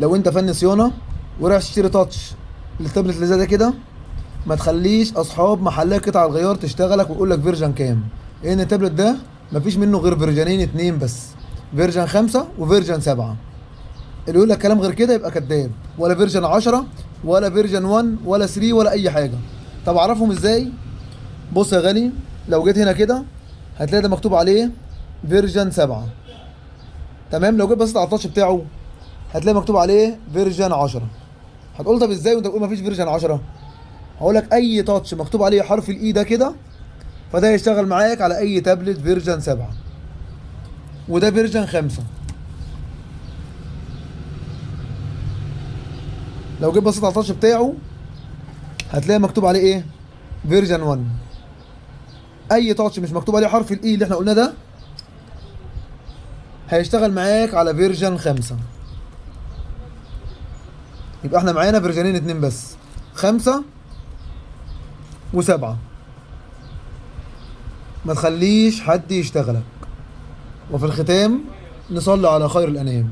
لو انت فني صيانة ورايح تشتري touch للتابلت اللي زي ده كده، ما تخليش اصحاب محلات قطع الغيار تشتغلك ويقول لك version كام، لان التابلت ده مفيش منه غير version ين اتنين بس، version 5 و version 7. اللي يقول لك كلام غير كده يبقى كذاب، ولا version 10 ولا version 1 ولا 3 ولا اي حاجة. طب اعرفهم ازاي؟ بص يا غالي، لو جيت هنا كده هتلاقي ده مكتوب عليه version 7، تمام؟ لو جيت بصيت على ال touch بتاعه هتلاقي مكتوب عليه version 10. هتقول طب ازاي وانت بتقول مفيش version 10؟ هقول لك اي touch مكتوب عليه حرف ال E ده كده، فده هيشتغل معاك على اي تابلت version 7، وده version 5. لو جيت بصيت على ال touch بتاعه هتلاقي مكتوب عليه ايه؟ version 1. اي touch مش مكتوب عليه حرف ال E اللي احنا قلناه ده هيشتغل معاك على version 5. يبقى احنا معانا version ين اتنين بس، 5 و7. ما تخليش حد يشتغلك. وفي الختام نصلي على خير الأنام.